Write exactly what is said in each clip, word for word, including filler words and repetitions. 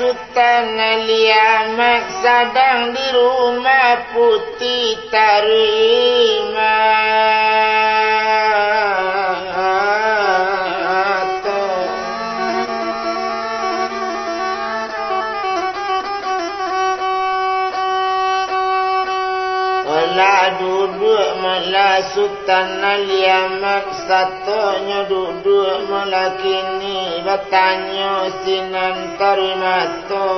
Sutan Ali Ahmad sadang di rumah Puti Taruih Mato. Olah duduak malah Sutan Ali Ahmad, satonyo duduak malah kini, batanyo sinan Taruih Mato.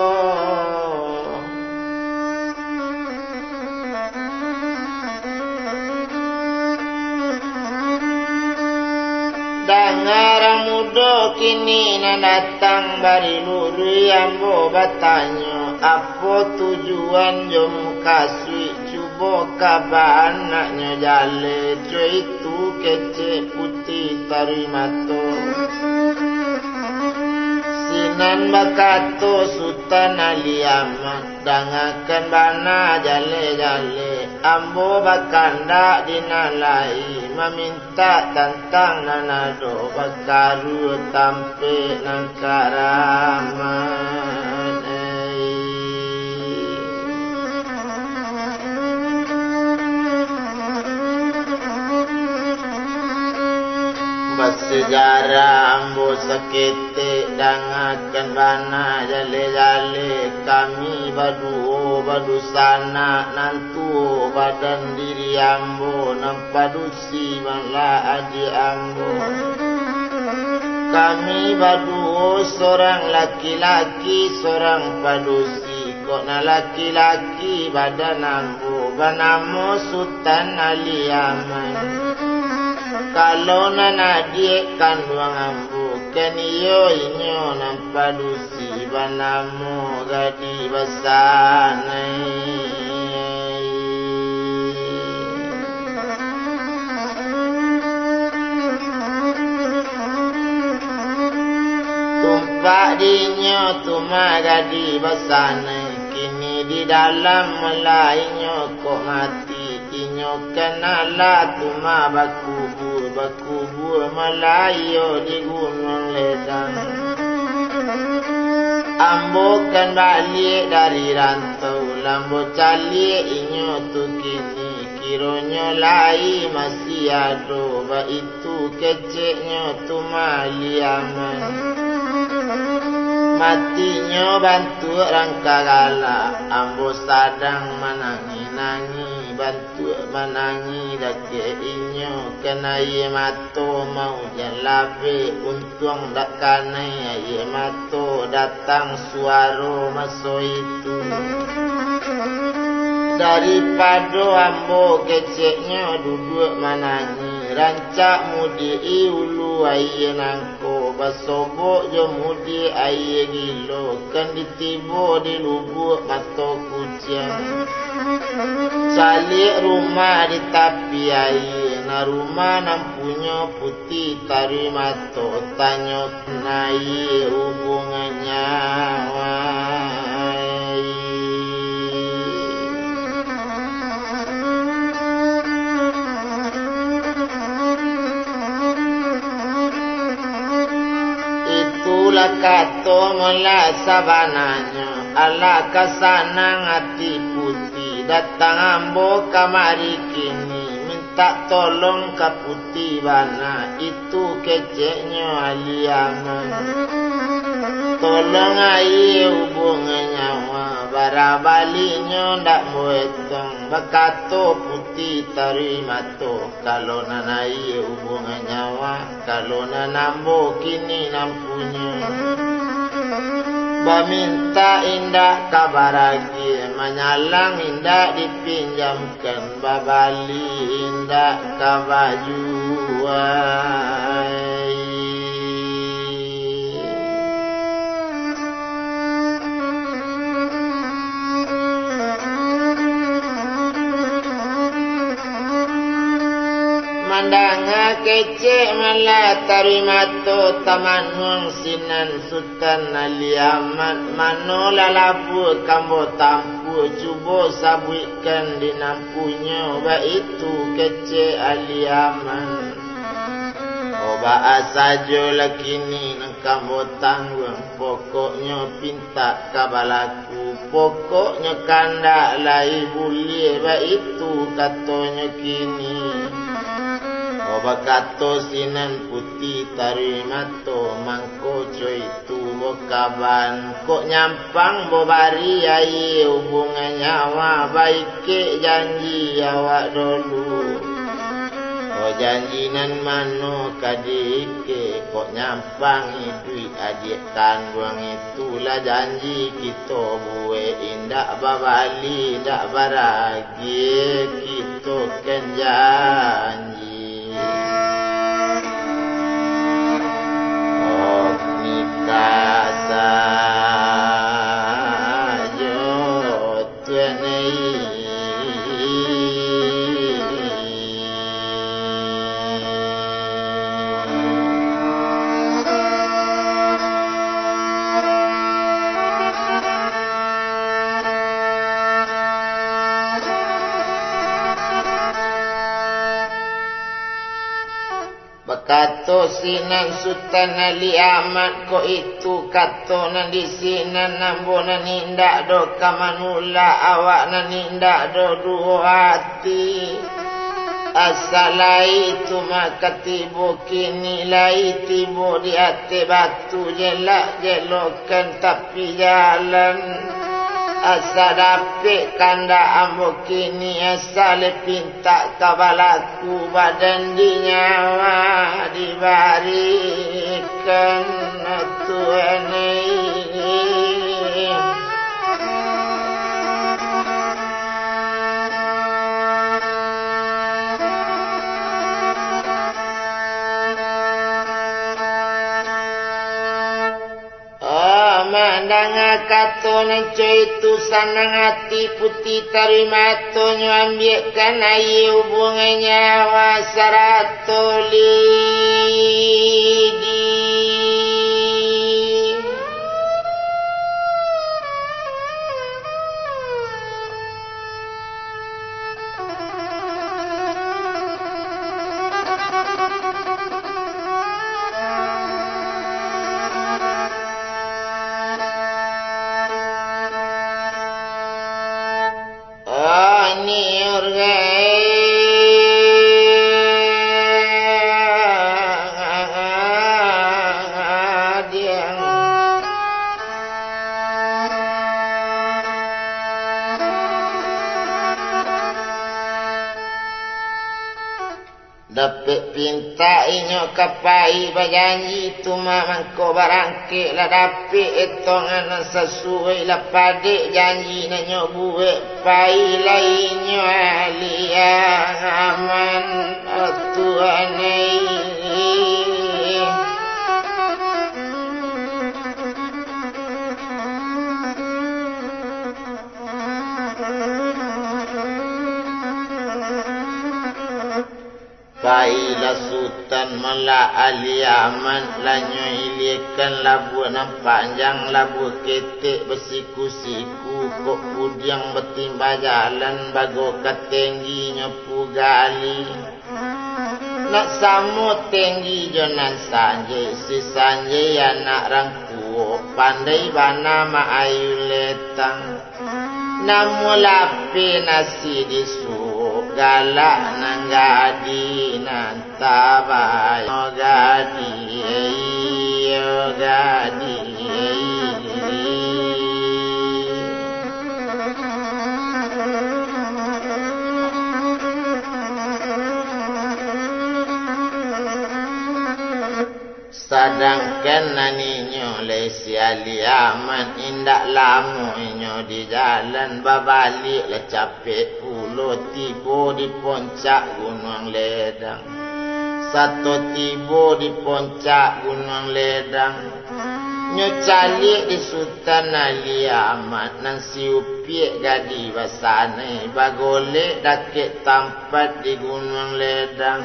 Danga urang mudo kini nan datang bari luruih, ambo batanyo, apo tujuan jo mukasuik, cubo ka baa anaknyo jaleh, co itu kecek Puti Taruih Mato. Sinan bakato Sutan Ali Ahmad, dangakan bana jaleh-jaleh, ambo bakandak di nan lai, mamintak tantang nan ado, bakaruah tampek nan karamat. Basejarah ambo saketek, dangakan bana jaleh-jaleh, kami baduo badusanak, nan tuo badan diri ambo, nan padusi malah adiak ambo. Kami baduo, sorang laki-laki, sorang padusi. Kok nan laki-laki badan ambo, banamo Sutan Ali Ahmad. Kalau nan adiak kanduang ambo, kan iyo inyo nan padusi, banamo Gadih Basanai. Tumpak dinyo tu mah Gadih Basanai, kini di dalam, malah inyo kok mati. Inyo kan alah tu mah bakubua, bakubua malah iyo di Gunuang Ledang. Ambo kan baliak dari rantau, lah ambo caliak inyo tu kini, kironyo lai masih ado, baitu keceknyo tu mah Ali Ahmad. Matinyo bantuak rangka galak, ambo sadang manangih-nangih, bantuak manangih dakek inyo, kan aia mato maujan labek, untuang dak kanai aia mato, datang suaro maso itu. Daripado ambo keceknyo duduak manangih, rancak mudiak-i ulu aia nangko, basobok jo mudiak aia gilo, kan ditibo di lubuak mato kuciang. Caliak rumah di tapi aia, nah rumah nan punyo Puti Taruih Mato, tanyo naiak hubungan nyawa. Itulah kato mula sabananyo, alah ka sanang ati Puti, datang ambo kamari kini, mintak tolong ka Puti bana, itu keceknyo Ali Ahmad. Tolong aia hubungan nyawa, bara balinyo ndak ambo etong, bakato Puti Taruih Mato. Kalau nan aia hubungan nyawa, kalau nan ambo kini nan punyo. Bamintak indak ka baragiah, manyalang indak dipinjamkan, babali indak ka bajua. Mandanga kecek mala Taruih Mato, tamanuang sinan Sutan Ali Ahmad, mano lah labuah ka ambo tampuah, cubo sabuikkan di nan punyo, baitu kecek Ali Ahmad. Oh, baa sajo lah kini nan Ambo tangguang, pokoknyo pintak ka balaku, pokoknyo kandak lai buliah, baitu katonyo kini. Oh, bakato sinan putiah taruih mato, mangko co itu bo kaban, kok nyampang bo bari aia hubungan nyawa, baikek janji awak dulu. Oh, janji nan mano ka diikek, kok nyam- pang iduik adiak kanduang itu, lah janji kito buek, indak babali, indak baragiah, kito kan janji. Oh, nikah sajo Tuan ai. Bakato sinan Sutan Ali Ahmad, kok itu kato nan di sinan, ambo nan indak doh ka manulak, awak nan indak doh duo ati. Asa lai tu mah ka tibo kini, lai tibo di ateh batu, jelak-jelokkan tapi jalan. Asa dapek kandak ambo kini, asa le pintak ka balaku, badan di nyawa dibarikan Tuhan ai. Oh, mandanga kato nan co itu, sanang ati putiah taruih mato, nyo ambiakkan aia hubungan nyawa sarato lidi. Dapek pintak inyo ka pai, bajanji tu mah mangko barangkek, lah dapek etongan nan sasuai, lah padek janji nan nyo buek, pailah inyo alih aman, oh Tuhan ai. Pailah Sutan mala alih aman, lah nyo iliekan labuah nan panjang, labuah ketek basiku-siku, kok pudiang batimbah jalan, bago ka tenggi nyo pugali. Nak samo tenggi jo nan sanjai, si sanjai anak rang kuo, pandai bana maayu letang. Namo lapeh nasi di suok, galak nan gadih nan tabayo gadih, iyo gadih. Sadangkan nan inyo lai si alih aman, indak lamo inyo di jalan, babaliak lah capek pulo, tibo di poncak Gunuang Ledang. Sato tibo di poncak Gunuang Ledang, nyo caliak di Sutan Alih Amat nan si upiak gadih basanai, bagolek dakek tampat di Gunuang Ledang.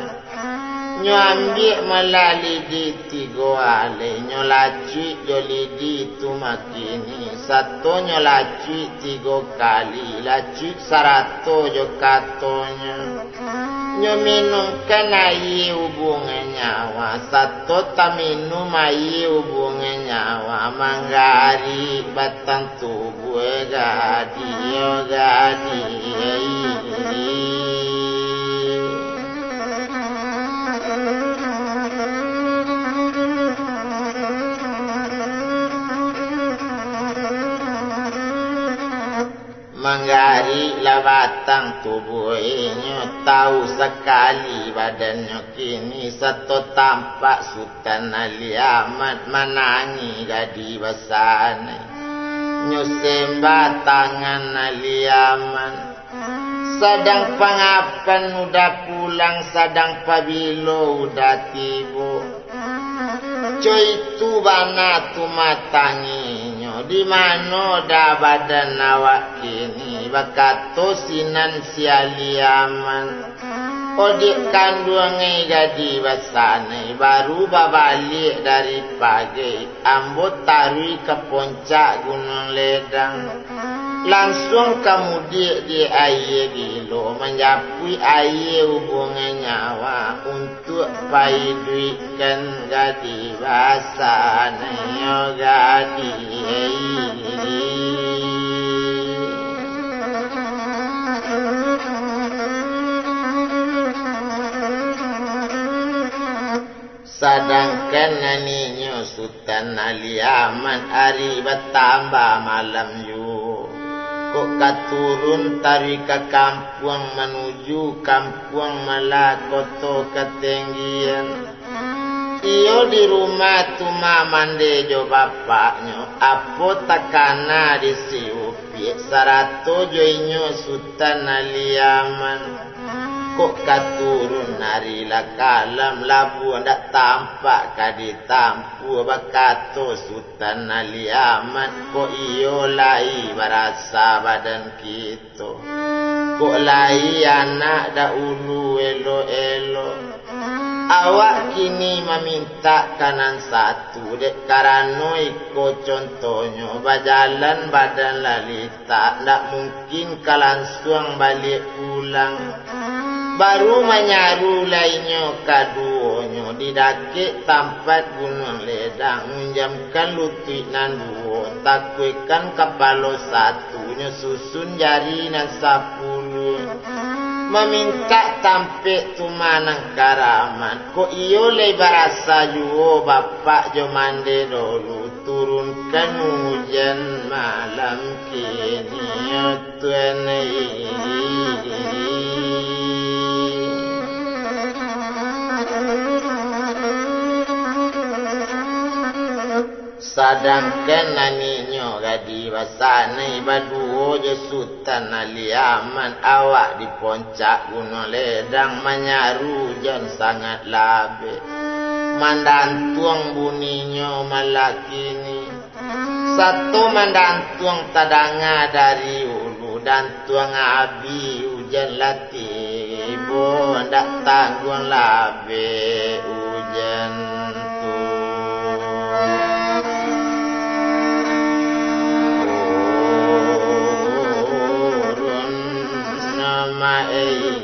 Nyo ambiak malah lidi tigo alai, nyo lacuik jo lidi tu makini, sato nyo lacuik tigo kali, lacuik sarato jo katonyo. Nyo minumkan aia hubungan nyawa, sato taminum aia hubungan nyawa, manggarik batang tubuah gadih, gadih. Manggarik lah batang tubuah inyo, tau sakali badannyo kini, sato tampak Sutan Ali Ahmad manangih gadih basanai. Nyo sembah tangan Ali Ahmad. Sadang pangapan udah pulang, sadang pabilo udah tibo. Co itu bana tu matangihnyo, di mano dah badan awak kini, bakato sinan si Ali Ahmad. Odiak kanduang ai gadih basanai, baru babaliak dari pagai, ambo taruih ka poncak Gunuang Ledang. Lansuang ka mudiak di aia gilo, manjapuik aia hubungan nyawa, untuak paiduikkan gadih basanai, yo gadih. Sadangkan niniaknyo Sutan Ali Ahmad, ari batambah malam juo, kok ka turun taruih ka kampuang, manuju kampuang Mala Koto Katenggian. Iyo di rumah tu ma-, mande jo bapaknyo, apo takana di si Upiak, sarato jo inyo Sutan Ali Ahmad. Kok ka turun ari lah kalam, labuah ndak tampak ka ditampuah, bakato Sutan Ali Ahmad, kok iyo lai barasa badan kito. Kok lai anak dahulu elok-elok. Awak kini mamintak ka nan satu, dek karano iko contohnyo, bajalan badan lah litak, ndak mungkin ka lansuang baliak pulang. Baru manyaru lai nyo kaduonyo, di dakek tampat Gunuang Ledang, munjamkan lutuik nan duo, takuikan kapalo satu, nyo susun jari nan sapuluah. Mamintak tampek tu ma nan karamat, kok iyo lai barasa juo bapak jo mande dolu, turunkan ujan malam kini, yo Tuan ai. Sadangkan niniaknyo gadih basanai baduo jo Sutan Ali Ahmad, awak di poncak Gunuang Ledang, manyaru ujan sangat labek. Mandantuang buninyo malam kini, sato mandantuang tadanga dari ulu, dantuang abih ujan lah tibo, ndak tangguang labek ujan tu. Turun nama ai.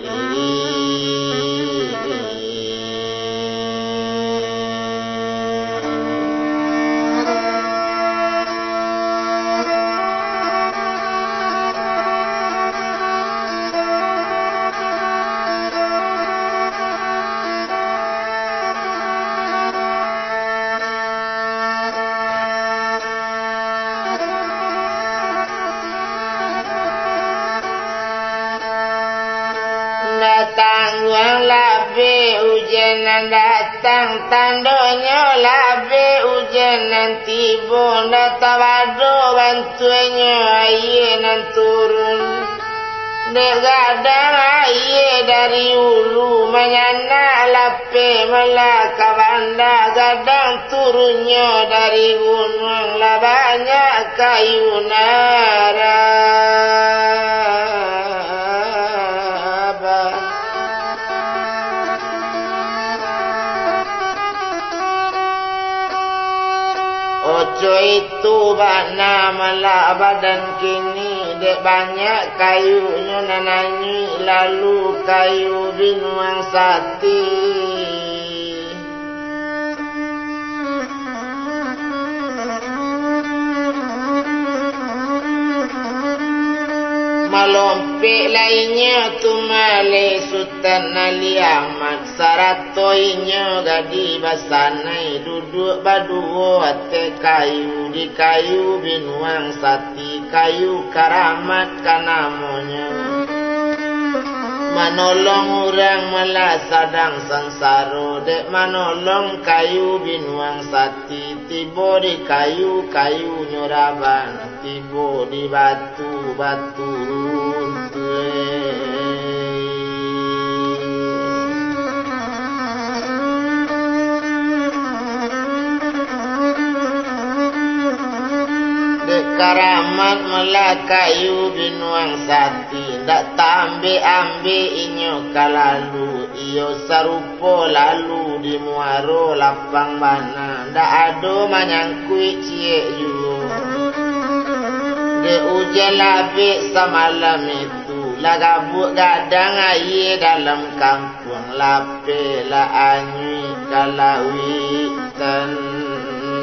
Ndak tangguang labek ujan nan datang, tandonyo labek ujan nan tibo, ndak tabado bantuanyo aia nan turun. Dek gadang aia dari ulu, manyanak lapeh malah ka banda, gadang turunnyo dari gunuang, lah banyak kayu naraba. Oco itu bana malah badan kini, Dek banyak kayunyo nan anyuik, lalu kayu binuang sati. Malompek lai inyo tu maleh Sutan Ali Ahmad, sarato inyo gadih basanai, duduak baduo ateh kayu, di kayu binuang sati, kayu karamat ka namonyo. Manolong urang malah sadang sansaro, dek manolong kayu binuang sati. Tibo di kayu, kayunyo raban, tibo di batu, batu runtuah. Dek karamat malah kayu binuang sati, ndak taambek-ambek inyo ka lalu, iyo sarupo lalu di muaro lapang bana, ndak ado manyangkuik ciek juo. Dek ujan labek samalam itu, lah gabuak gadang aia dalam kampuang, lapeh lah anyuik ka lauik tanai.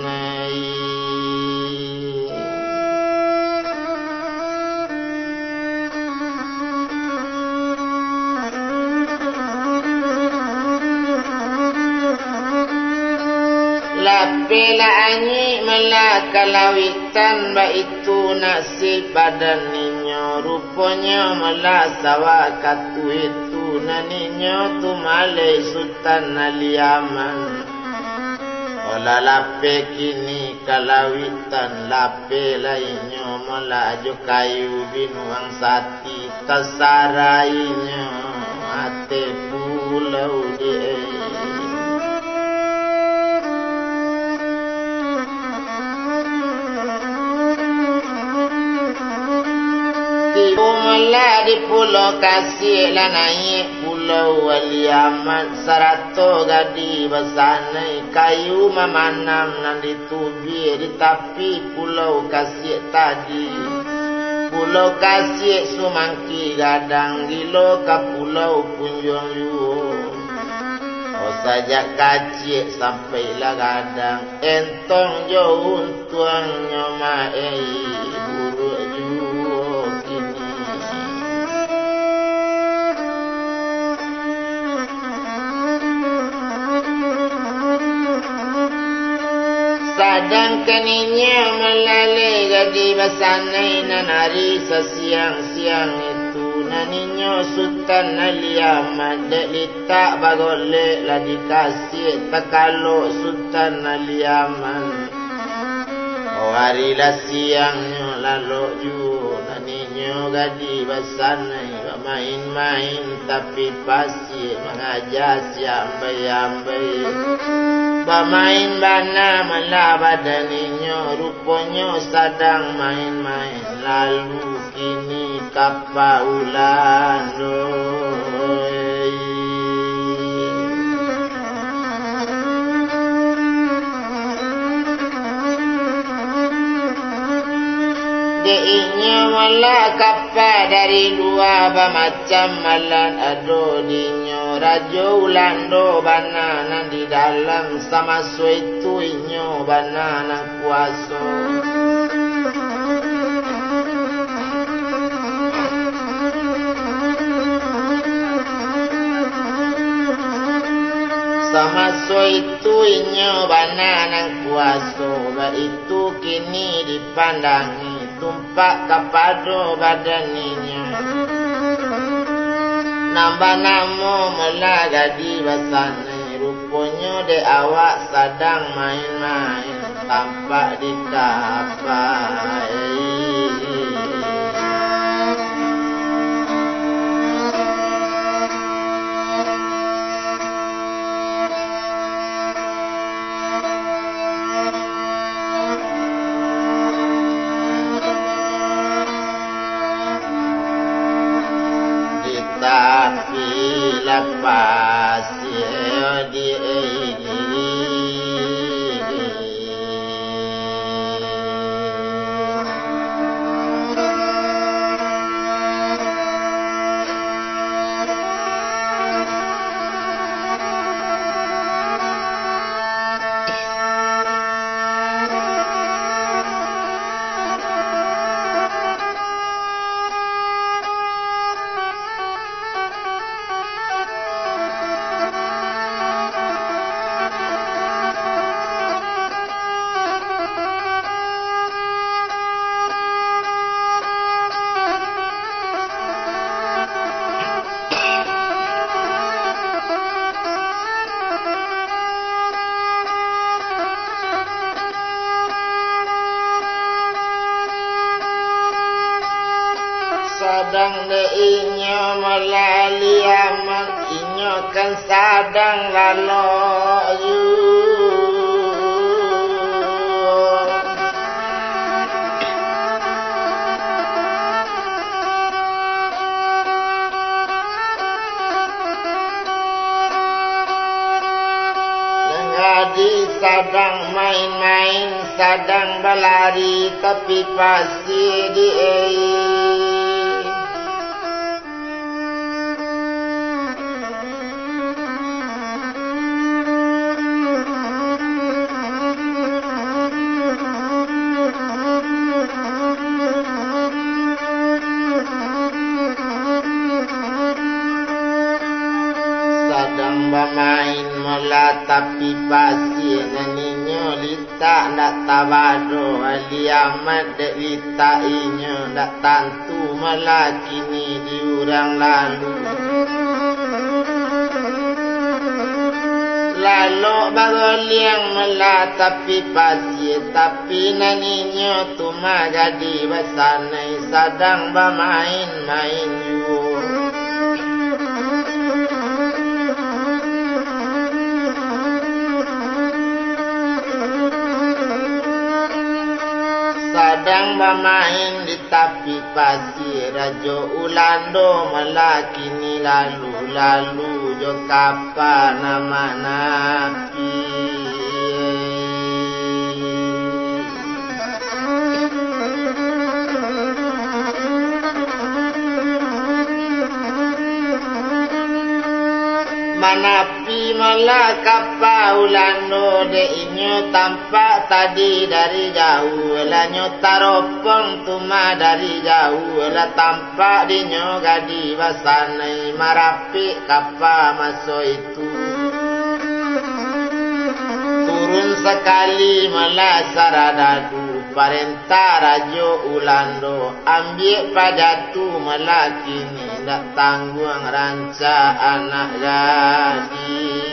Lapeh lah anyuik malah ka lauik tan, baitu nasib badan inyo. Ruponyo malah sawah katuik tu, nan inyo tu maleh Sutan Ali Ahmad. Olah lapeh kini ka lauik tan, lapeh lah inyo malah jo kayu binuang sati, tasarah inyo ateh pulau di. Tibo malah di Pulau Kasiak, lah naiak Pulau Ali Ahmad, sarato gadih basanai, kayu mamanam nan di tubia di tapi Pulau Kasiak tadi. Pulau Kasiak sumangki gadang, gilo ka Pulau Punjuang juo. Oh, sajak kaciak sampai lah gadang, entong jo untuangnyo ma, ei, buruak juo kini. Sadangkan inyo malaleh gadih basanai, nan ari sasiang-siang itu, nan inyo Sutan Ali Ahmad, dek litak bagolek lah dikasiak takalok Sutan Ali Ahmad. Oh, ari lah siangnyo lalok juo, nan inyo gadih basanai, bamain-main tapi pasiak, mangaja siambai-ambai. Bamain bana malah badan inyo, ruponyo sadang main-main, lalu kini ka paulan doi. Dek inyo malah kapa dari lua, bamacam alat ado dinyo. Rajo Ulando bana nan di dalam, samaso itu inyo bana nan kuaso. Samaso itu inyo bana nan kuaso, baitu kini dipandangi tumpak kapado badan inyo. Nan banamo malah gadih basanai, ruponyo dek awak sadang main-main, tampak di kapai. Di tapi lapasih di. Sadang dek inyo malali amat, inyo kan sadang lalok juo. Nan gadih sadang main-main, sadang balari tapi pasie di aia. Sadang bamain mola tapi pasie, nan inyo litak ndak tabado, alih amat dek litak inyo, ndak tantu malah kini di urang lalu. Lalok bagoliang malah tapi pasie, tapi nan inyo tu mah gadih basanai, sadang bamain-main juo. Sadang bamain di tapi pasie, Rajo Ulando malah kini lalu-lalu jo kapa nan manapi. Manapi malah kapa Ulando, dek inyo tampak tadi dari jauah, lah nyo taropong tu mah dari jauah, lah tampak dinyo gadih basanai marapek kapa maso itu. Turun sakali malah saradadu, parentah Rajo Ulando, ambiak paja tu malah kini, ndak tangguang rancak anak gadih.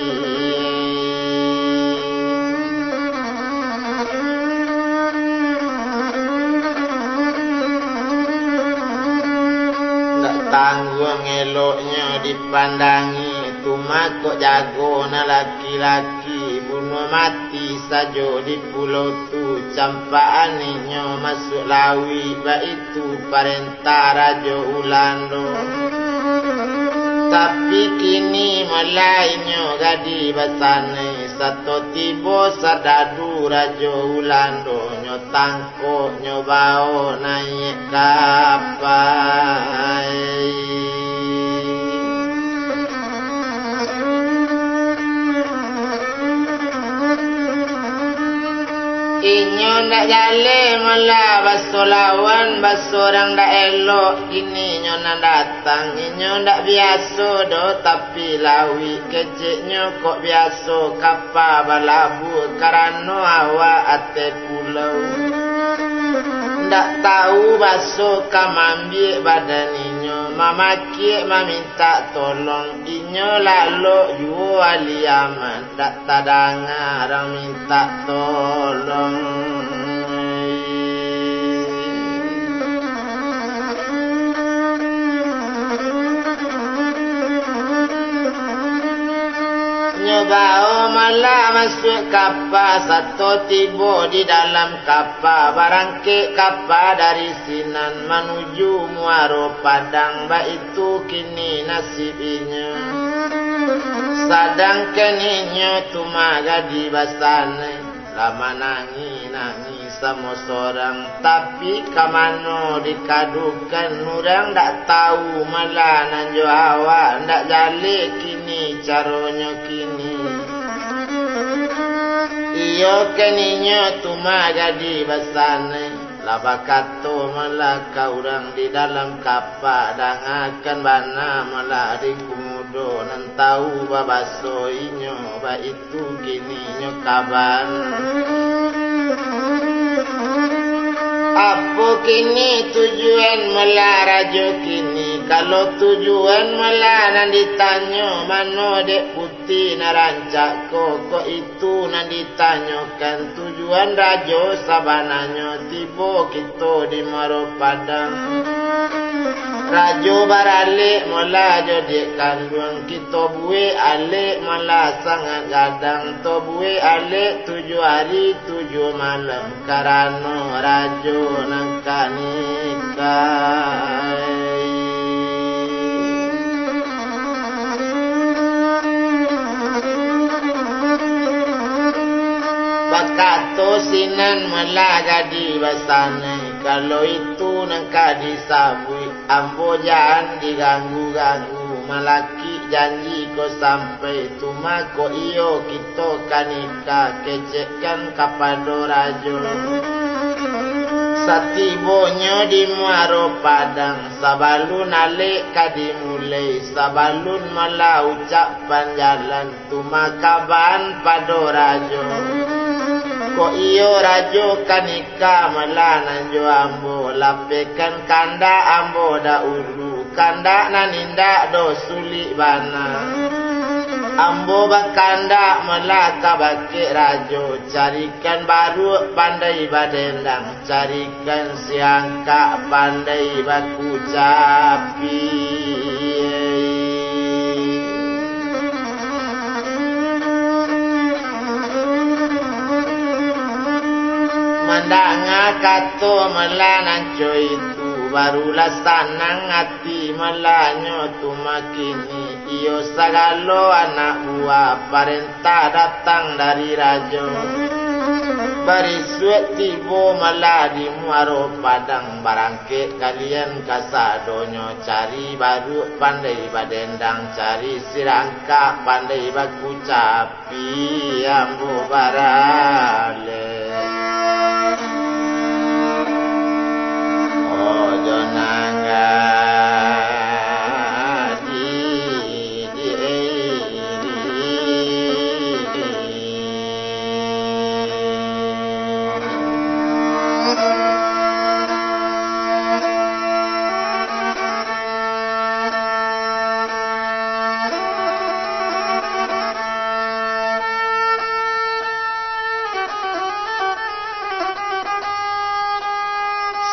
Ndak tangguang eloknyo dipandangi, tu mah kok jago nan laki-laki, bunuah mati sajo di pulau tu, campakan inyo masuak lauik, baitu parentah Rajo Ulando. Tapi kini malah inyo gadih basanai, sato tibo saradadu Rajo Ulando, nyo tang- kok nyo bao naiak kapa. Inyo ndak jaleh malah baso lawan, baso urang ndak elok, kini inyo nan datang. Inyo ndak biaso doh, tapi lauik keceknyo kok biaso kapa balabuah, karano awak ateh pulau. Ndak tau baso ka maambiak badan inyo, mamakiak mamintak tolong. Inyo lalok juo alih amat, ndak tadanga urang mintak tolong. Nyo bao malah masuak kapa, sato tibo di dalam kapa, barangkek kapa dari sinan manuju Muaro Padang, baitu kini nasib inyo. Sadangkan inyo tu mah gadih basanai, lah manangih-nangih samo sorang, tapi ka mano dikadukan, urang ndak tau malah nan jo awak, ndak jaleh kini caronyo kini. Iyo, kan inyo tu mah gadih basanai, lah bakato malah ka urang di dalam kapa, dangakan bana malah di kumudo nan tau babaso inyo, baitu kini nyo kaban. Apo kini tujuan malah rajo kini? Kalau tujuan malah nan ditanyo, mano dek putih nan rancak ko, kok itu nan ditanyokan. Tujuan rajo sabananyo tibo kito di Muaro Padang. Rajo baralek mala jo dek kanduang, kito buek alek mala sangat gadang, to buek alek tujuah ari tujuah malam, karano rajo nan ka nikah. Bakato sinan mala gadih basanai, kalau itu nan ka disabuik, ambo jan diganggu-ganggu, malakik janji ko sampai, tu mako iyo kito ka nikah, kecekkan kapado rajo. Satibonyo di Muaro Padang, sabalun alek ka dimulai, sabalun mala ucap panjalan, tu makaban pado rajo. Kok iyo rajo ka nikah mala nan jo ambo, lapehkan kandak ambo dahulu, kandak nan indak doh sulik bana. Ambo bakandak mala ka bakeh rajo, carikan baruak pandai badendang, carikan siangkak pandai bakucapi. Mandanga kato mala nan co itu, barulah sanang ati malanyo tu makini. Iyo sagalo anak buah, parentah datang dari rajo. Barisuak tibo mala di Muaro Padang, barangkek kalian kasadonyo, cari baruak pandai badendang, cari sirangkak pandai bakucapi, ambo baralek. Ojo nangga.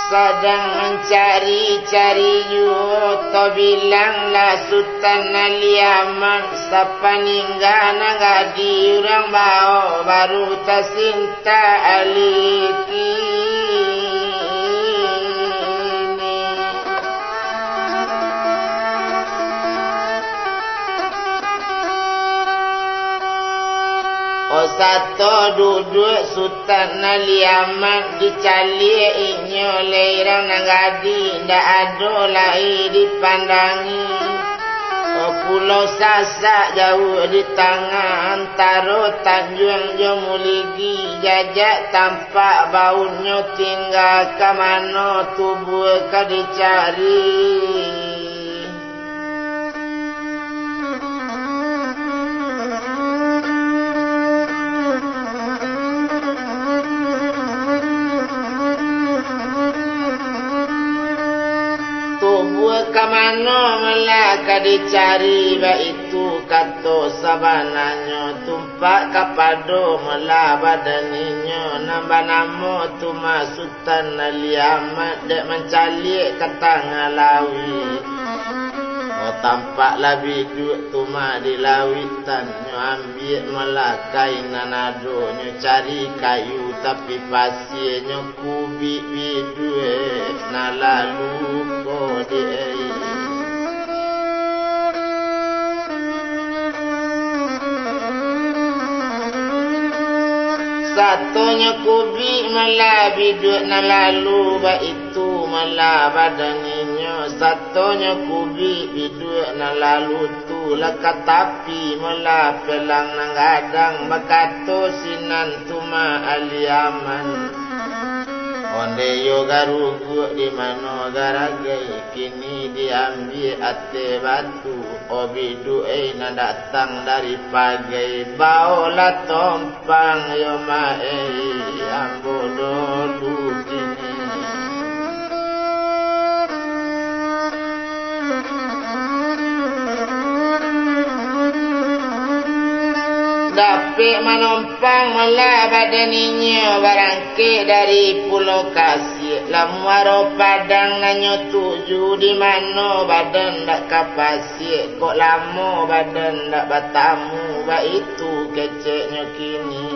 Sadang mancari-cari juo, tabilanglah Sutan Ali Ahmad, sapaningga nan gadih urang bao, baru tasinta alih kini. Osato duduak Sutan Ali Ahmad, dicaliak inyo lai urang nan gadih, indak ado lai dipandangi. O Pulau Sasak jauah di tangah, antaro Tanjuang jo Muligi, jajak tampak baunnyo tingga, ka mano tubuah ka dicari. Tubuah ka mano mala ka dicari, baitu kato sabananyo, tumpak kapado mala badan inyo, nan banamo tu mah Sutan Ali Ahmad, dek mancaliak ka tangah lauik. Oh, tampaklah biduak tu mah di lauitan, nyo ambiak mala kain nan ado, nyo cari kayu tapi pasie, nyo kubik biduak nan lalu ko di ai. Satonyo kubik mala biduak nan lalu, baitu mala badan inyo. Satonyo kubik biduak nan lalu tu, lah ka tapi mala pelang nan gadang, bakato sinan tu mah Ali Ahmad. Ondeh yo garuguak di mano garagai, kini diambiak ateh batu. O biduak ei nan datang dari pagai, baolah tompang yo ma ei, ambo dolu kini. Dapek manompang mala badan inyo barangkek dari Pulau Kasiak. Lah Muaro Padang nan nyo tuju, di mano badan dak ka pasiak. Kok lamo badan dak batamu, baitu keceknyo kini.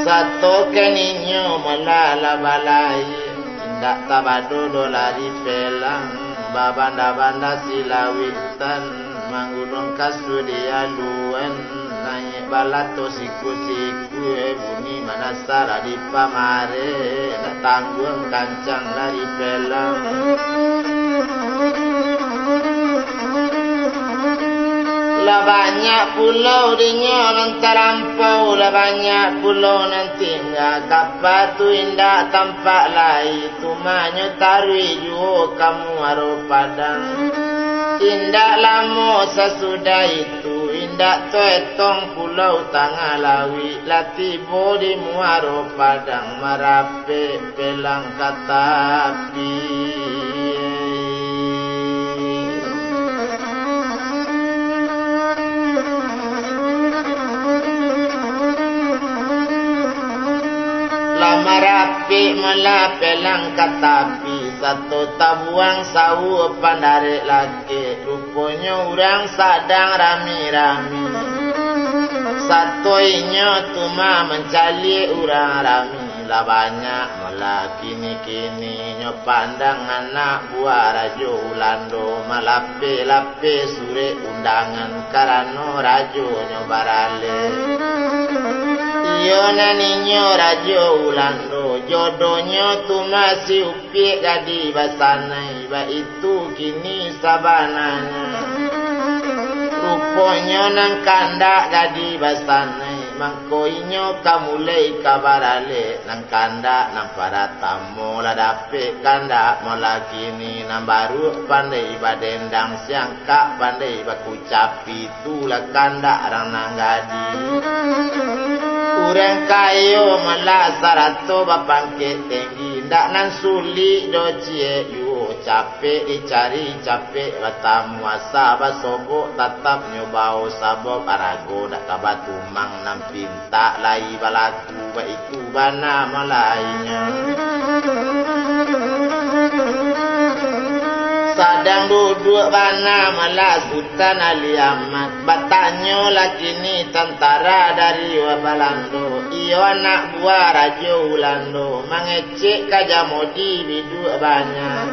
Sato keninyo mala lah balaie, indak tabado doh lari pelang, babanda-banda silawitan, manggunang kasua di aluan, naiak balato siku-siku, eh, bunyi manasara di pamareh, nak tangguang kancang lari pelang. Lah banyak pulo dinyo nan talampau, lah banyak pulo nan tingga. Kapa tu indak tampak lai, tumanyo taruih juo ka Muaro Padang. Indak lamo sasudah itu, indak taetong Pulau Tangah Lauik, lah tibo di Muaro Padang, marapek pelang ka tapi. Lah marapek mala pelang ka tapi, sato tabuang sawa pandarek lakek. Ruponyo urang sadang rami-rami, sato inyo tu mah mancaliak urang rami. Lah banyak mala kini-kini nyo pandang anak buah Rajo Ulando, malapeh-lapeh surek undangan, karano rajonyo baralek. Iyo nan inyo Rajo Ulando, jodonyo tu mah si Upiak gadih basanai, baitu kini sabananyo. Ruponyo nan kandak gadih basanai, mangko inyo ka mulai ka baralek. Nan kandak nan paratamo lah dapek, kandak mala kini nan baruak pandai badendang, siangkak pandai bakucapi, tu lah kandak urang nan gadih. Urang kayo mala sarato bapangkek tenggi, ndak nan sulik doh ciek juo, capek dicari, capek batamu, asa basobok tatap nyo bao, sabab arago dak ka batumang, nan pintak lai balaku, baitu bana malainyo. Sadang duduak bana mala Sutan Ali Ahmad, batanyo lah kini tantara dari Balando, iyo anak buah Rajo Ulando, mangecek ka Jamodi biduak banyak.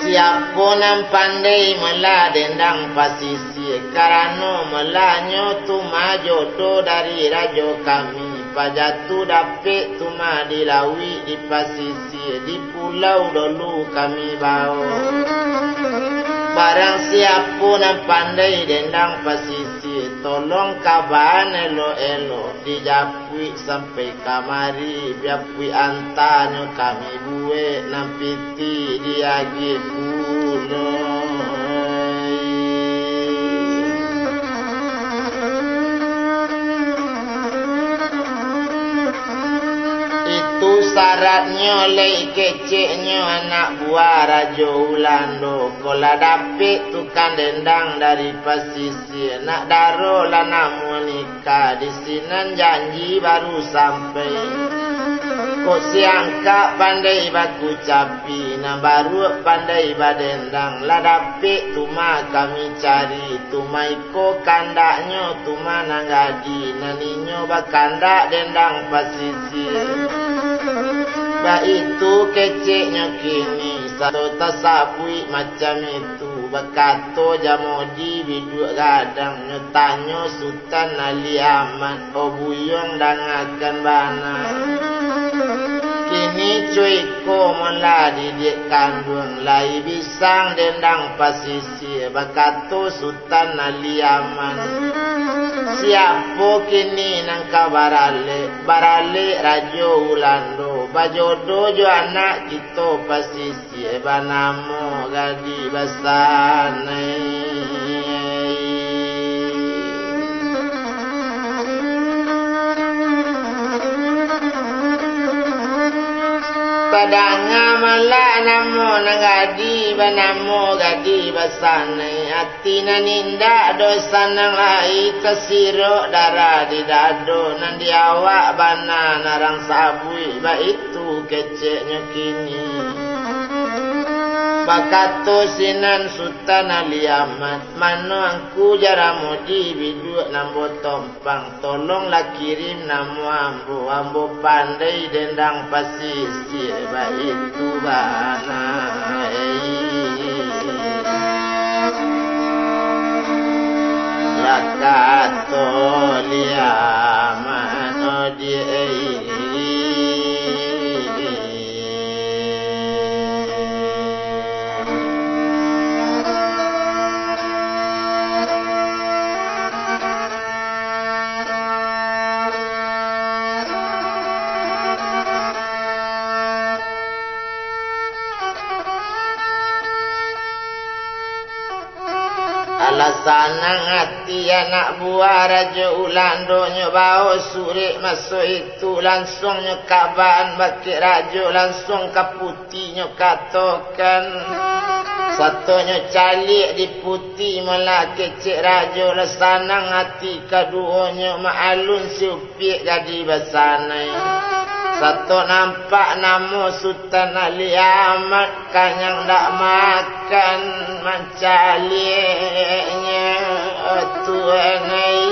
Siapo nan pandai mala dendang pasisia, karano malanyo tu mah jodoh dari rajo kami, paja tu dapek tu mah di lauik, di pasisia, di pulau dulu kami bao. Barang siapo nan pandai dendang pasisia, tolong kabaan elok-elok, dijapuik sampai kamari, biapuik antanyo kami buek, nan pitih diagiah pulo. Itu syaratnyo lai keceknyo anak buah Rajo Ulando, kok lah dapek tukang dendang dari pasisia, nak daro lah namuah nikah, di sinan janji baru sampai. Kok siangkak pandai bakucapi, nan baruak pandai badendang, lah dapek tu mah kami cari, tu mah iko kandaknyo tu mah nan gadih, nan inyo bakandak dendang pasisia. Baitu keceknyo kini, sato tasabuik macam itu, bakato Jamodi biduak gadang, nyo tanyo Sutan Ali Ahmad, "O buyuang, dangakan bana. Kini cuko mala didiak kanduang, lai bisang dendang pasisia," bakato Sutan Ali Ahmad. "Siapo kini nan ka baralek? Baralek Rajo Ulando, bajodoh jo anak kito pasisia, banamo gadih basanai." Sadanga malah namo nan gadih, banamo gadih basanai. Ati nan indak doh sanang lai, tasirok darah di dado, nan di awak bana narang sabuik, baitu keceknyo kini. Bakato sinan Sutan Ali Ahmad, mano angku Jaramudi biduak nan botong pang, tolonglah kirim namo ambo, ambo pandai dendang pasisik, baitu bana. Lah kato liaman odiak. Alah sanang ati anak buah Rajo Ulando, nyo bao surek maso itu, lansuang nyo kaban bakeh rajo, lansuang ka puti nyo katokan. Sato nyo caliak di puti malah kecek rajo, lah sanang ati kaduonyo, maalun si Piak gadih basanai. Sato nampak namo Sutan Ali Ahmad, kanyang dak makan mancaliaknyo, Tuan ai.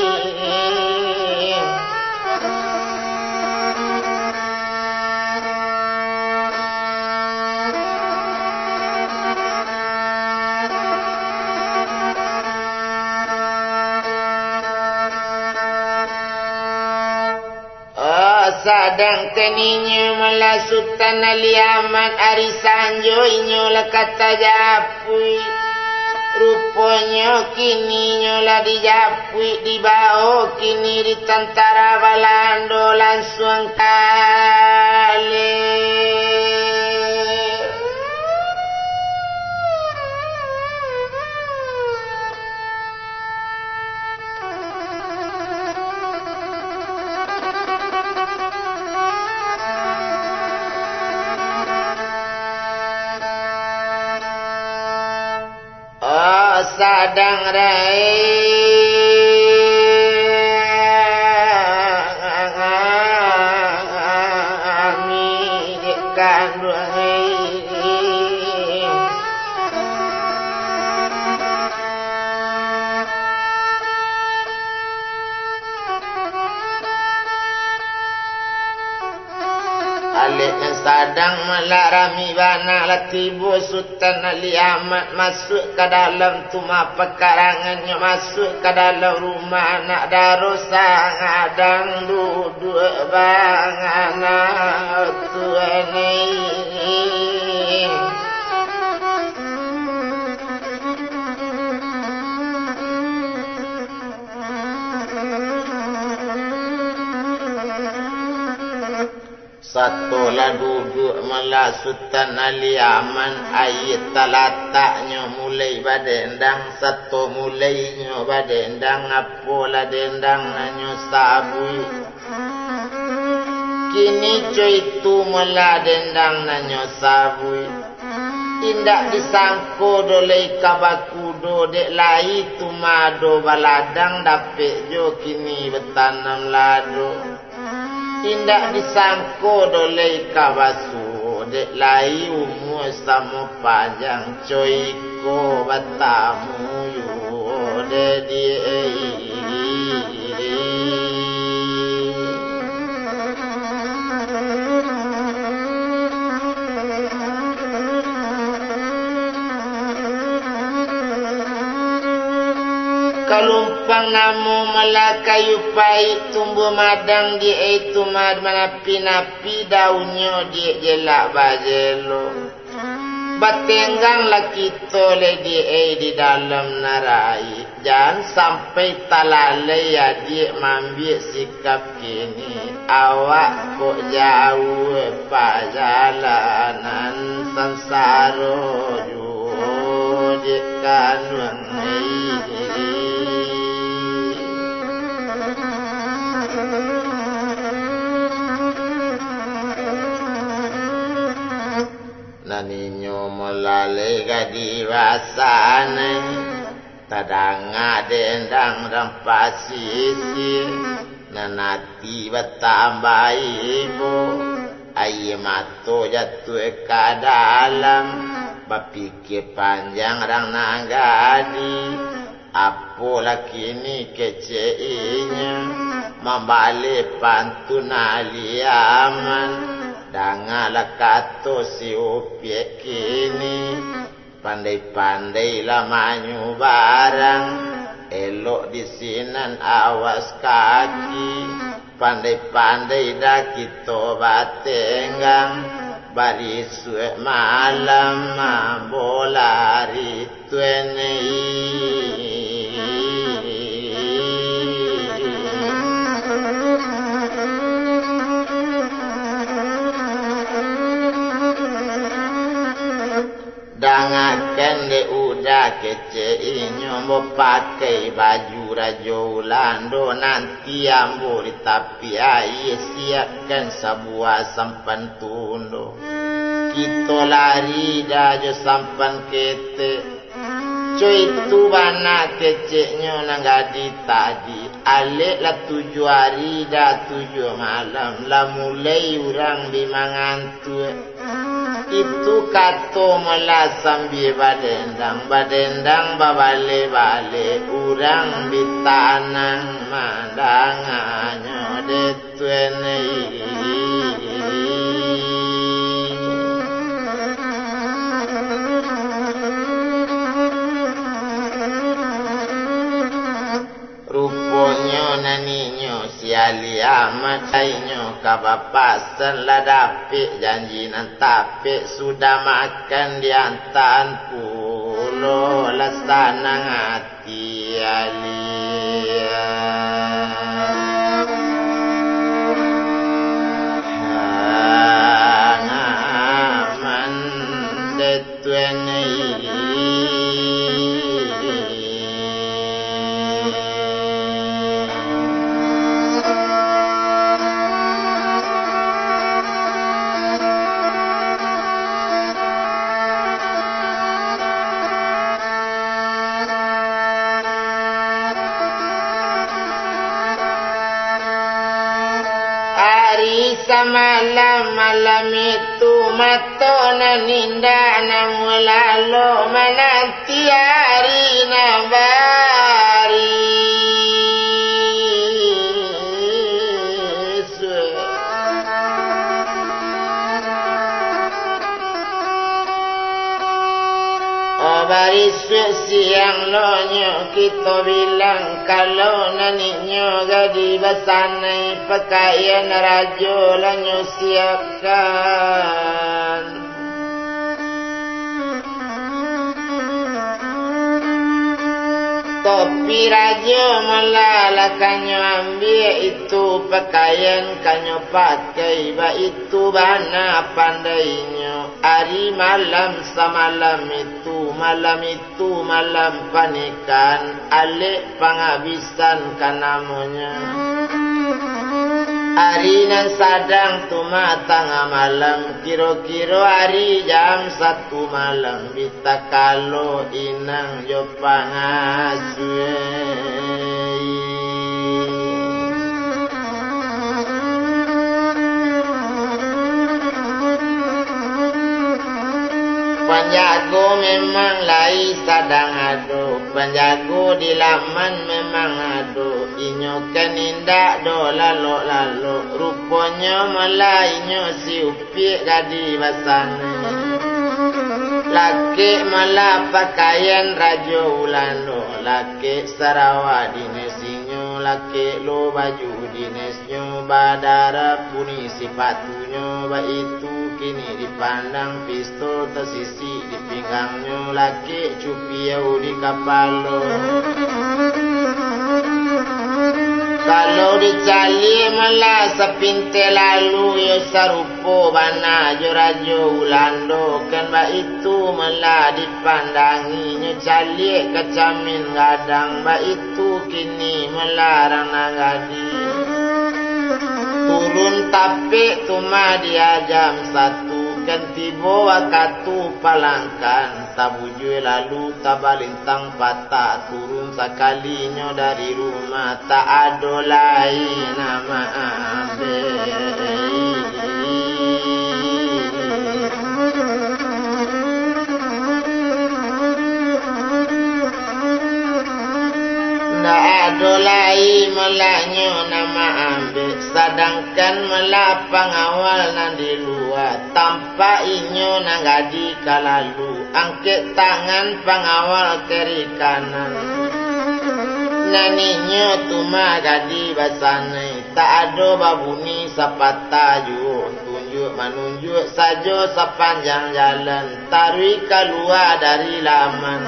Oh, sadang kaninyo malah Sutan Ali Ahmad, ari sanjo inyo lah ka tajapuik. Ruponyo kini inyo lah dijapuik, dibao kini di tantara Balando, lansuang kalek. Oh, sadang rai kami dek kanduang. Alek nan sadang malah rami bana, lah tibo Sutan Ali Ahmad masuak ka dalam tumah pakarangannyo, masuak ka dalam rumah anak daro sangadang duduak bangana, Tuan ai. Sato lah duduak malah Sutan Ali Aman, aia talataknyo mulai badendang, sato mulainyo badendang, apolah dendang nan nyo sabuik. Kini co itu malah dendang nan nyo sabuik. Indak disangko doh lai ka bakudo, dek lai tumado baladang, dapek jo kini batanam lado. Indak disangko doh lai ka basuo, dek lai umua samo panjang, co iko batamu yo, dek di. Kalumpang namo malah kayu paik, tumbuah madang di ai tumah, manapi-napi daunnyo diak jelak bajelo. Batengganglah kito lai di ai di dalam narai, jan sampai talalai adiak maambiak sikap kini. Awak kok jauah pajalanan, sansaro juo dek kanduang ai. Mulalai gadih basanai, tadanga dendang dan pasisia, nan ati batambah ibo, aia mato jatuah ka dalam, bapikia panjang rang nan gadih, apolah kini kecek inyo, mambaleh pantun nan liaman, dangalah kato si Upiak kini. Pandai-pandailah manyubarang, elok di sinan awas kaki. Pandai-pandai dah kito batenggang, barisuak malam mambolari tuanai. Dangakan dek Uda kecek inyo, ambo pakai baju rajo Ulando, nanti ambo di tapi aia siapkan sabuah sampan tundo. Kito lari dah jo sampan ketek. Co itu bana keceknyo nan gadih tadi. Alek lah tujuah ari dah tujuah malam, lah mulai urang bi mangantuak. Itu kato malah sambia badendang, badendang babaleh-baleh, urang bi tanang mandanganyo dek tuanai. Ruponyo naninyo si Ali Ahmad, inyo ka bapasan, lah dapek janji nan tapek, sudah makan diantaan pulo, lah sanang ati Ali Ahmad. Tuanai. Ari samalam malam itu, mato nan indak namuah lalok, mananti ari nan barisuak. Oh, barisuak siang lo nyo kito bilang, kalau naniknyo gadih basanai, pakaian rajo lah nyo siapkan. Topi rajo malah lah ka nyo ambiak, itu pakaian ka nyo pakai, baitu bana pandainyo. Ari malam samalam itu, malam itu malam panikahan, alek pangabisan ka namonyo. Ari nan sadang tu mah tangah malam, kiro-kiro ari jam satu malam, bi takalo inang jo pangasuah. Panjago memang lai sadang ado, panjago di laman memang ado, inyo kan indak doh lalok-lalok, ruponyo malah inyo si Upiak gadih basanai. Lakek malah pakaian rajo Ulando, lakek sarawa dinesinyo, lakek lo baju dinesnyo, badarah puni sipatunyo, baitu kini dipandang, pistol tasisik di pinggangnyo, lakek cupiau di kapalo. Kalau dicaliak malah sapintai lalu, iyo sarupo bana jo rajo Ulando, kan baitu malah dipandangi, nyo caliak ka camin gadang, baitu kini malah rang nan gadih. Turun tapek tu mah di jam satu, Kan tibo wakatu palangkan, tabujua lalu tabalintang patah, turun sakalinyo dari rumah, tak ado lai nan maambek. Ndak ado lai malah nyo nan maambek, sadangkan malah pangawal nan di lua, tampak inyo nan gadi ka lalu, angkek tangan pangawal kiri kanan. Nan inyo tu mah gadi basanai, tak ado babunyi sapatah juo, tunjuak manunjuak sajo sapanjang jalan, taruih kalua dari laman.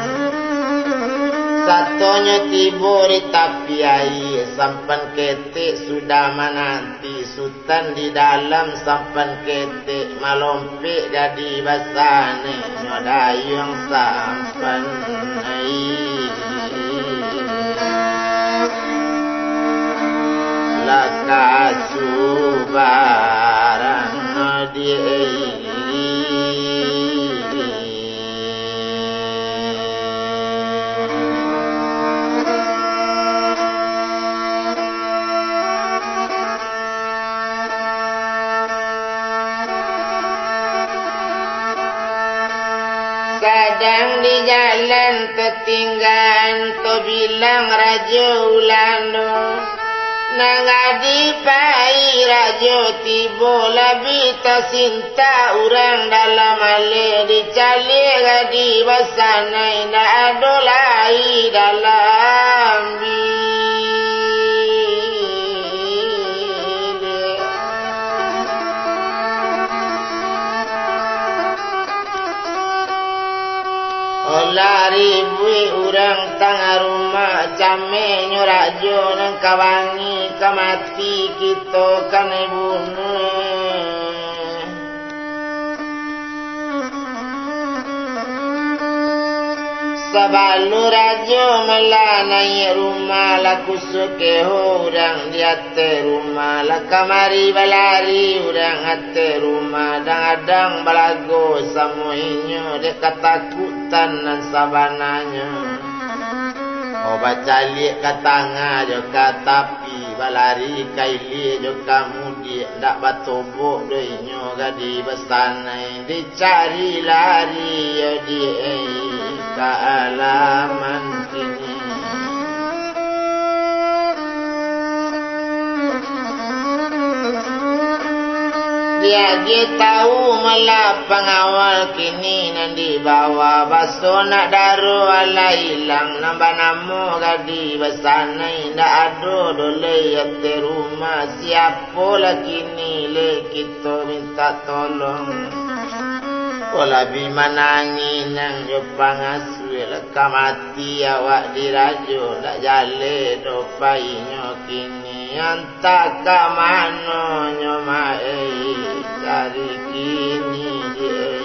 Satonyo tibo di tapi aia, sampan ketek sudah mananti, Sutan di dalam sampan ketek, malompek gadi basanai, nyo dayuang sampan. Lah ka subarang di Sadang di jalan tatinggaan, tabilang Rajo Ulando. Nan gadi pai Rajo tibo, labiah tasintak urang dalam aleh, dicaliak gadi basanai, ndak ado lai dalam bilik. Olah ribuik urang tangah rumah, camehnyo Rajo nan ka bangih, ka mati kito kanai bunuah. Sabalun Rajo malah naiak rumah, lah kusuah keho urang di ateh rumah, lah kamari balari urang ateh rumah, dang-adang balago samo inyo dek katakutan nan sabananyo. Oh, bacaliak ka tangah jo ka tapi, balari ka ilia jo ka mudiak, ndak batobok doh inyo gadi basanai, dicari lari yo di ka alaman kini. Diagiah tahu malah pangawal kini nan di bawah, baso nak daro alah ilang, nan banamo gadi basanai, ndak ado doh lai ateh rumah, siapo lah kini lai kito mintak tolong. Walah bi manangih nan jo pangasuah, lah ka mati awak di Rajo, ndak jaleh doh painyo kini. Antah ka mano nyo maeh cari kini, Diak.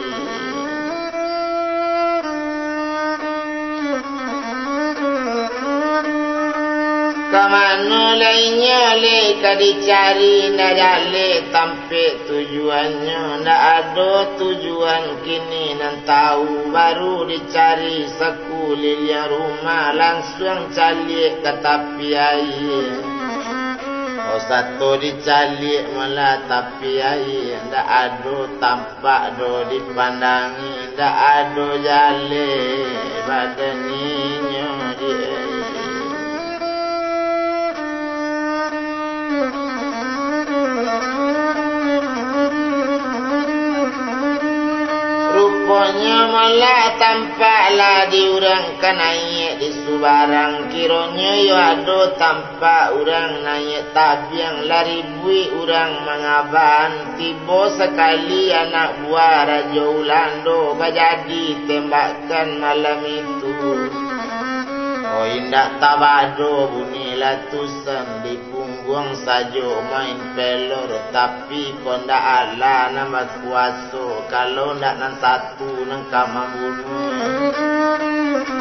Ka mano lai nyo lai ka dicari, ndak jaleh tampek tujuannyo, ndak ado tujuan kini nan tahu, baru dicari sakuliliang rumah, lansuang caliak ka tapi aia. Oh, sato dicaliak malah tapi aia, ndak ado tampak doh dipandangi, ndak ado jaleh badan inyo di aia. Ruponyo malah tampak lah di urang ka naiak di subarang, kironyo yo ado tampak urang naiak tabiang, lah ribuik urang mangaban, tibo sakali anak buah Rajo Ulando bajadi tembakan malam itu. Oh, indak tabado bunyi latusan, di pungguang sajo main pelor, tapi kok ndak alah nan bakuaso, kalau ndak nan satu nan ka mambunuah.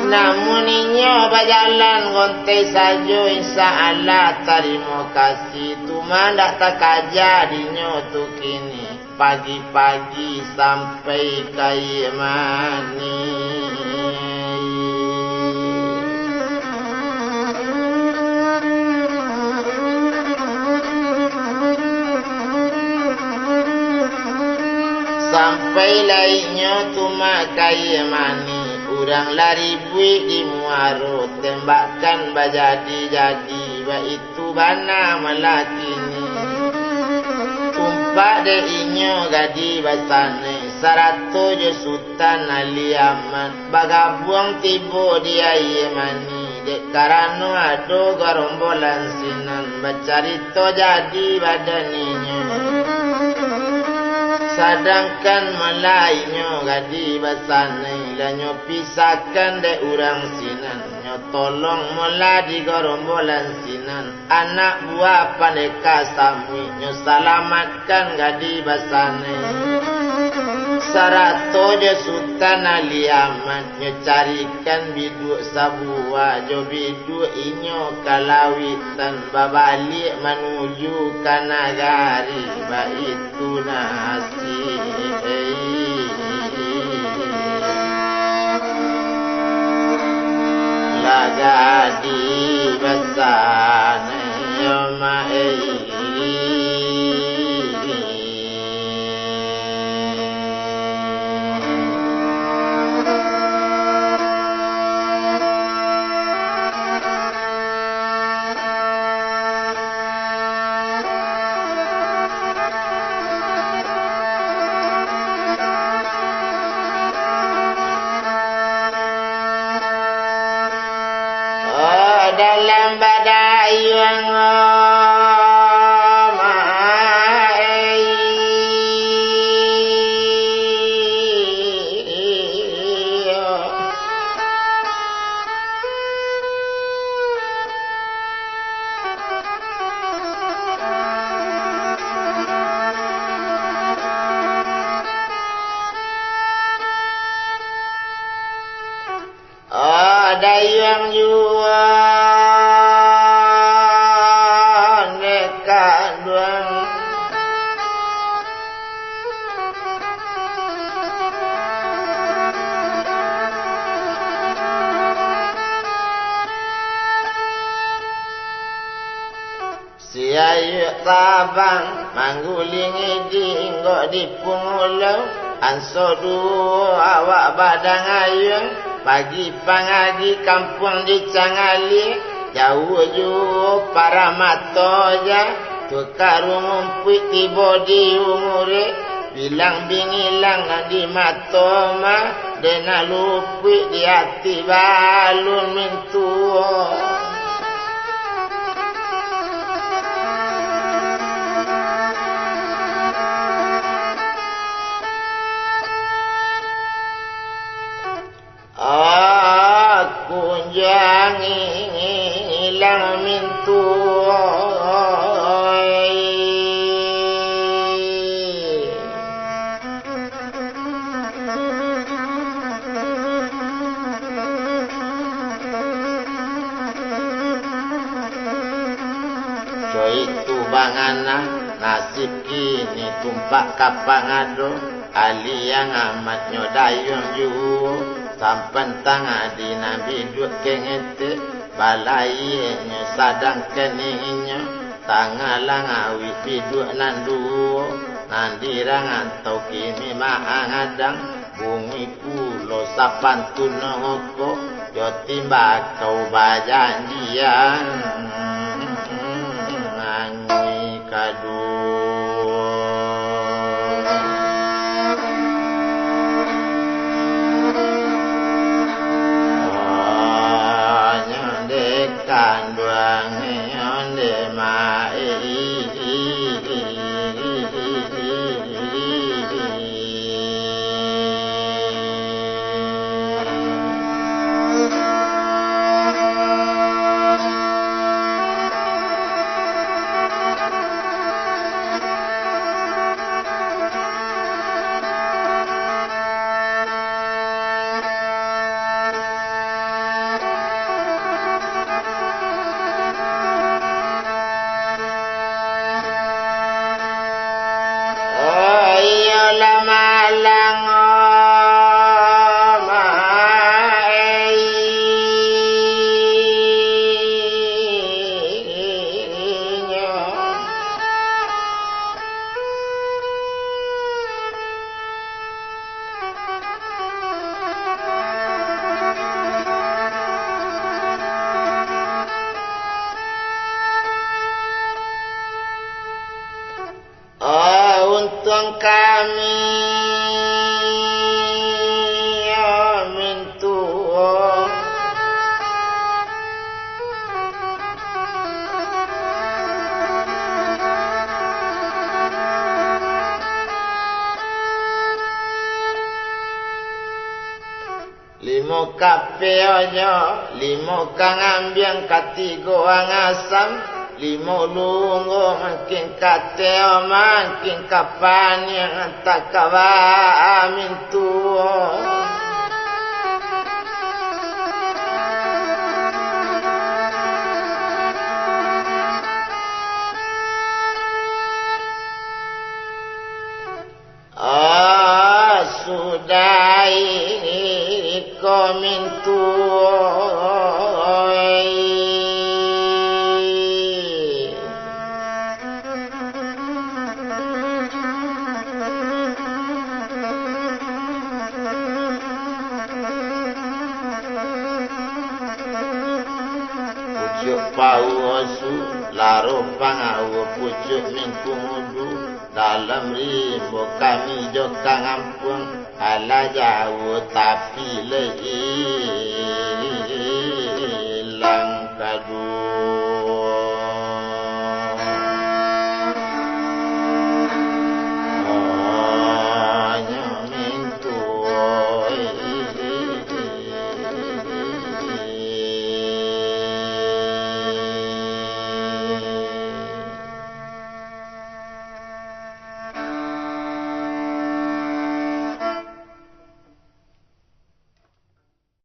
Namun inyo bajalan gontai sajo, insya Allah tarimo kasih, cuma ndak takaja dinyo tu kini. Pagi-pagi sampai ka Mani. Sampai lai nyo tu mah ka Mani, urang lah ribuik di muaro, tembakan bajadi-jadi, baitu bana malah kini. Tumpak dek inyo gadih basanai, sarato jo Sutan Ali Ahmad, bagabuang tibo di Aia Mani, dek karano ado garombolan sinan bacarito jadi badan inyo. Sadangkan malah inyo gadih basanai, lah nyo pisahkan dek urang sinan, nyo tolong malah di garombolan sinan. Anak buah pandeka samuik, nyo salamatkan gadih basanai. Sarato jo Sutan Ali Ahmad, nyo carikan biduak sabuah, jo biduak inyo ka lauik, tan babaliak manuju ka nagari, baitu nasib. Lah gadih basanai, yo mak, eh. Oh, dalam badayuang, oh, ma-, eh. Oh, dayuang juo dek kanduang. Si ayuak tabang manggulingi di inggok di punggulo, anso duo awak badang ayuang, pagi pangagi kampuang di Cangalie, jauah juo parah mato ja, tu ka rumumpuik tibo di umure, bilang bingilang nan di mato mah, dek nan lupuik di ati balun mintuo. Aku jangi ilang mintuo. Coi tu bangana, nasib kini tumpak ka pangado, aliang amat nyo dayuang juo, sampan tangah di nan biduak kengetek, balaie nyo sadangkan inyo, tangah langawik biduak nan duo, nan di rangantau kini maangadang, bungih pulo sapantun nongko, jo timbakau bajanjian, angih kaduo. Nyo dek kanduang, nyo dek ma-, Amin, amin tuo. Limo kapeo jo, limo ka ngambiang, katigo ang asam, limo lunggo mangkin kateo, mangkin ka paniang, antah ka baa mintuo. Ah, sudah ini ko mintuo. Pucuak pauah su, laro pangauah pucuak mingkudu. Dalam rimbo kami jo ka ngampuang, alah jauah tapi lai